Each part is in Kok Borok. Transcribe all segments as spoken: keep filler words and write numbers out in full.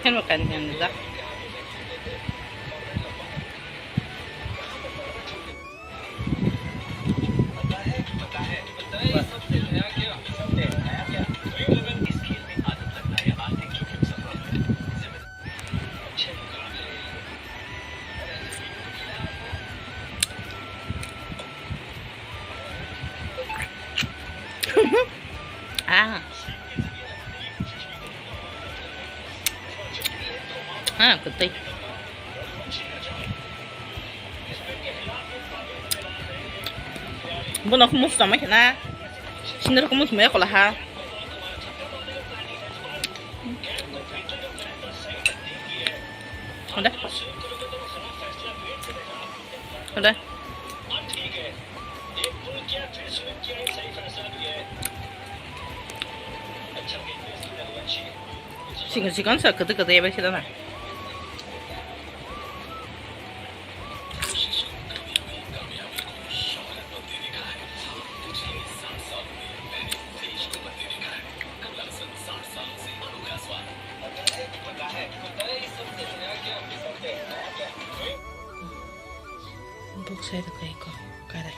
Khen mo kan khen da. Ah. Ha, kwtwi. Bono khe musu tongma khe na. Sindor khe musu maya kola ha. Hode. Hode. Sikon sikon sa kwtwi kwtwi ebai sida na. Bok sai rwkha eko karai.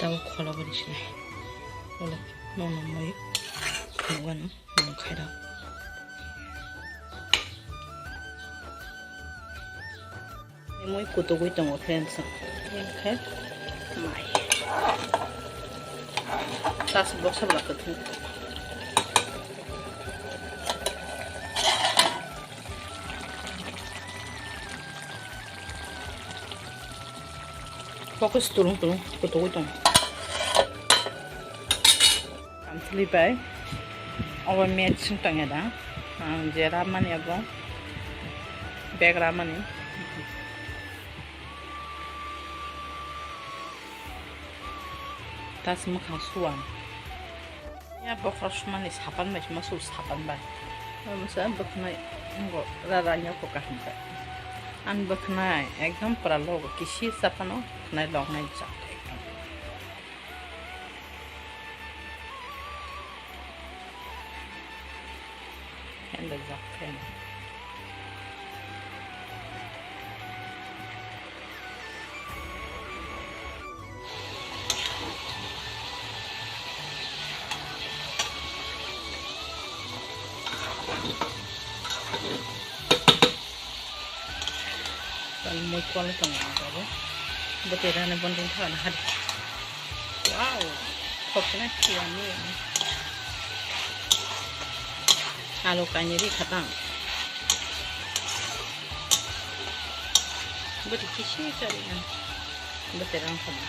Tabuk kholo bini sinai. Ulo nono moi nugano nung khairok. Moi kutugwi tongo friends. Khe mai. Tas boksa bwla kwthwng. Focus tulung tulung kutugwi tong. Kamchwlwi bai obo match wng tongya da. Ang je ramani abo bag ramani. Tas mwkhang suan. Ya bokhorok sumani sapan bai suma su sapan bai. Masa bwkhnai ngo rara nyoko kaham bai. Ang bwkhnai ekdom pura logo kisi sapano bwkhnai lognai jak ekdom. Fan bai jak fan. Tang moi kwlai tongo ang abo. Bwtwi rani bonding thana hari. Wow. Khokna khiyani. Alu kainwi ri khatang. Bwtwi kisi kari ang. Bwtwi rang khana.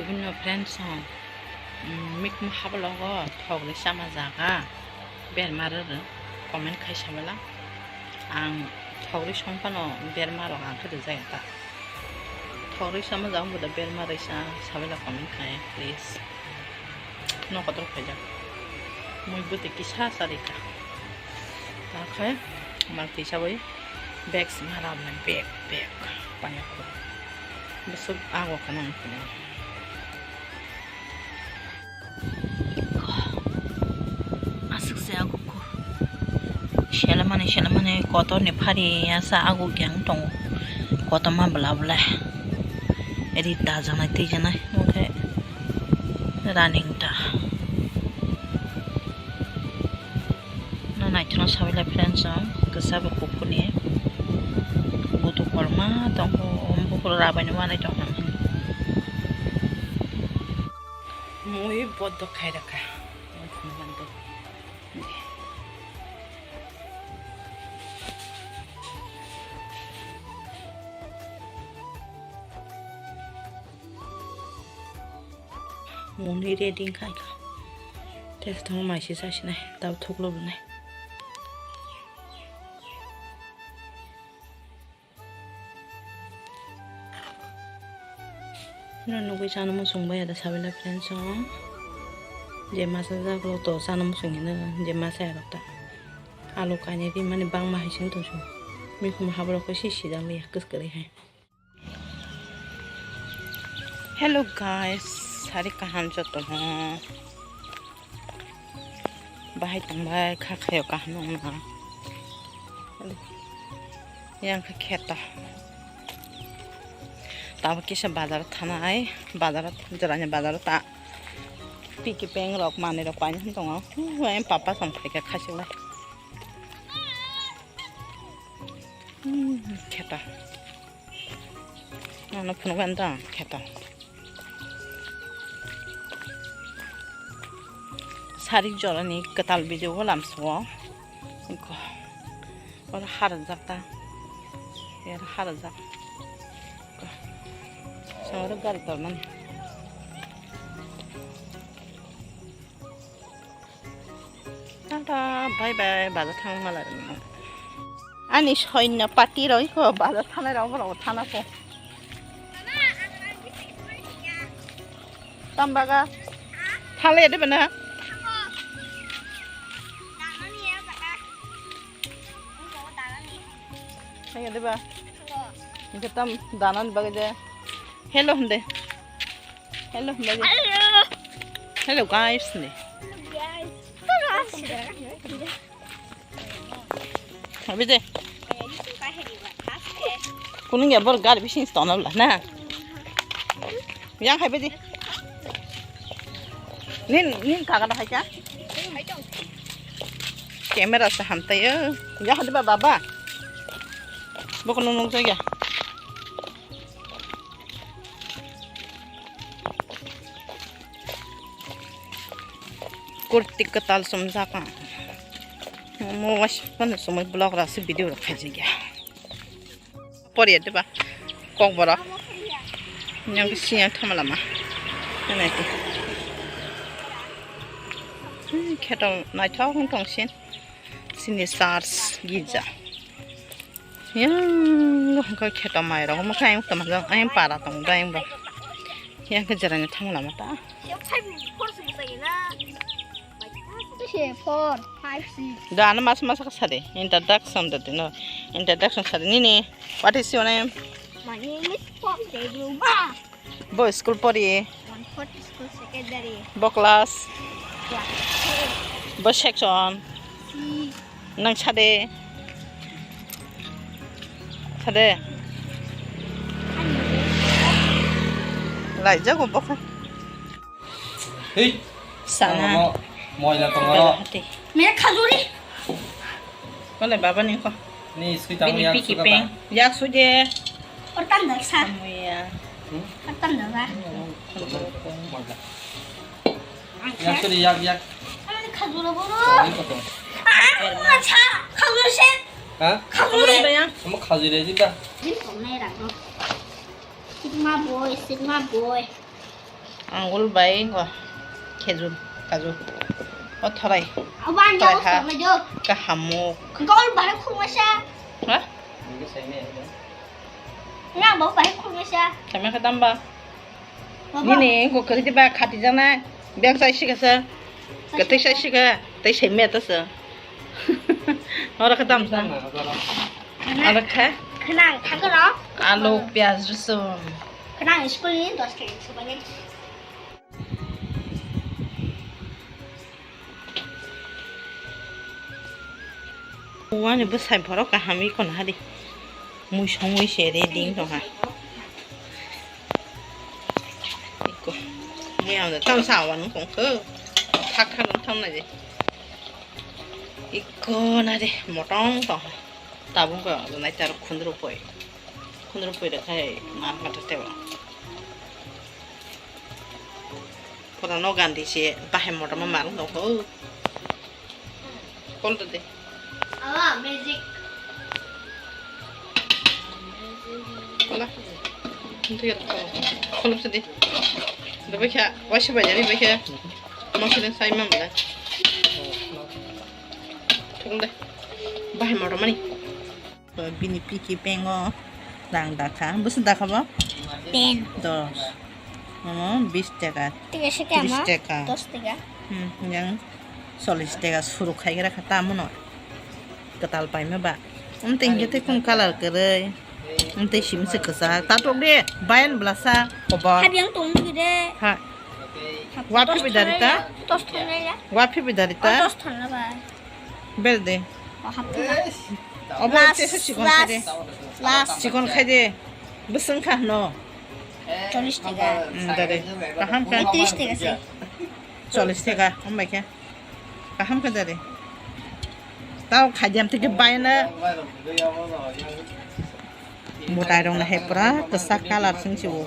Bibhinno friends rok, mm, mikma habalogo thokni chama jaga berma rwrw comment khai sabala. Ang thokri songphano berma rok ang khe rwjaya ta. Thokri chama jaga wngkhe berma rwisa sabala comment khai please. Nokotor khaijak. Mui bwtwi kisa charika. Takhai mal kisa bai bag sima rabnai bag, bag. Panya ko. Besok ago kana ang kini. Aswk se ago ko. Selamani, selamani kotor ni phari asa ago kyang tongo. Kotor ma bwla bwla. Ri ta janai twi janai. Oke. Running ta. No naithokno sawi lai friends rok, kwchabo kuphurni budu korma tongo, buphuru rabaini manwi tongkha. Mui bodo khairokha. Mungni ready khai kha. Tei thang mai se sa sinai, tao thuklo bwnai. Nw nugui chana muchung bai ada sabila friends o. Je masa jak lo to chana muchung hino je masa ya rok ta. Alu kainwi ri mani bangma hai sing tong su. Mikhumu haborok khe si sida maya kwskwrwi hai. Hello guys, sari kaham jotono. Bahai tongbai kha khayo kaham wngna. Yang khe kheto. Tamo kisa bazar thanai, bazar jorani bazar ta. Piki peng rok manwi rok painani tongo. Hu, em papa song phaikha khasiklai. Hmm, kheto. Ano phunukgani tong kheto. Sari jorani kwtal video o lamsao. Iko. Oro harajak ta. Ero harajak. Iko. Songro gari tormani. Tata, bye bye, bazar thang mala rwno. Ani soinno party rok iko bazar thanai rok borok thana kho. Tambaga. Thanglai de bana. Thang de ba. Inkhe tam danan bagwi de. Hello hwnde. Hello hwnde. Hello. Hello guys hwnde. Habi de. Kunung ya bor gar bising stona bla na. Yang habi de. Nin, nin kaga da haja. Camera sa hamtai yo. Ya hadi ba baba. Boko nung nung ya. Kurti kwtal sumjak ang. Mo was pan sumai blog ra si video ra khaji ya. Pori ya deba. Kok boro. Yang siya thama lama. Nai ti. Hmm, kheto naithok wng tong sin. Sini church girja. Yang hwnkhe kheto mai rok omo khe ayang tongmani ayang para tong da ayang bo. Yang khe jerani thang lama ta. Four, five, six. Da ano mas mas ka sade introduction da dino. Introduction sade nini. What is your name? My name is Pop Debruba. Bo school pori? One forty school secondary. Bo class? Class eight. Bo section? C. Nang sade? Sade? Lai jago bo kha. Hei. Sana. Mo-, moila tongo. Hati. Me khajuri. Kole baba ni ko. Ni sui tamo. Bini yak piki suka peng. Ba. Yak suje. Ortam daksa. Muya. Hmm? Ortam dala. Moila. Yak suri yak yak. Ani khajura boro. Ini koto. Ah, acha, khajura se. Ha? Khajura se. Kamu khajura jita. Ini komai rago. Sigma boy, Sigma boy. Angul bai ngo khejur kaju. O thorai. Awan thorai jao ha. Sama jo. Kahamuk. Gol bai khumasa. Ha? Ini saya ni. Na bo bai khumasa. Kami kata ba. Baba. Nini ngo kwrwi ba khati jana. Bek sai sikasa. Kwtwi sai sika. Tai sai me ta sa. Ora kata sa. Aro kha? Khwnang thangkhe rw. Alu, piyaj, rosong. Khwnang school ni dos kg subani. Wani bwsai borok kaham wi kono hari. Mui songwi se ready wng tongkha. Iko. Mui ang tam sa wan tongkha. Thak thak wng tam nai de. Iko na de motong tongkha. Tabuk ko nai tar khundru poi. Khundru poi de khai mar kata tebo. Pura no gandi se bahai motoma marung tongkha. Call to de. Awa, magic. Hola. Call to de. Bai kha, waisa bai jani bai kha. Mosini sai mam da. Thung de. Bahai motor mani. Bini piki pengo rang dakha. Bwswk dakha bo? Ten. Dos. Omo bis taka. Tiga se tris kama? Taka. Dos taka. Hmm, yang solis taka suruk khai gra kha tamo no. Kwtal paima ba. Umtwi hingke tei khum kalar kwrwi. Umtwi simi se kwchak. Tatok de, bayan blasa, kobo. Habiyang tong gide. Ha. Wa phibi dari ta? Tos thonai ya. Wa phibi dari ta? Tos thonai ba. Ber de. O hap thonai. Obo last, tesa chikon khai de. Last. Chikon khai de. Bwswng kha no. Cholis taka. Hmm, dari. Kaham ka? Tris taka se. Cholis taka. Hambai kha. Kaham kha dari. Tao khaijam tiki baina. Mutai rong na hai pura kwchak colour sing si o.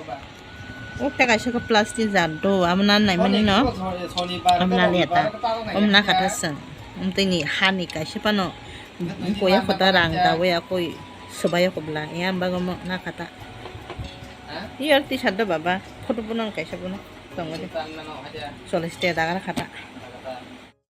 O tei kaisa khe plastic jar do, amo na nai mani no. Amo na le ta. Om na kha ta seng. Om tei ni ha ni kaisa pano. Koya kota rang da waya koi. Sobaya ko bla. Ya bago mo na kha ta. Yor ti sa do baba. Photo bo nang kaisa bo no. Tong de. Cholis taka dagar kha ta.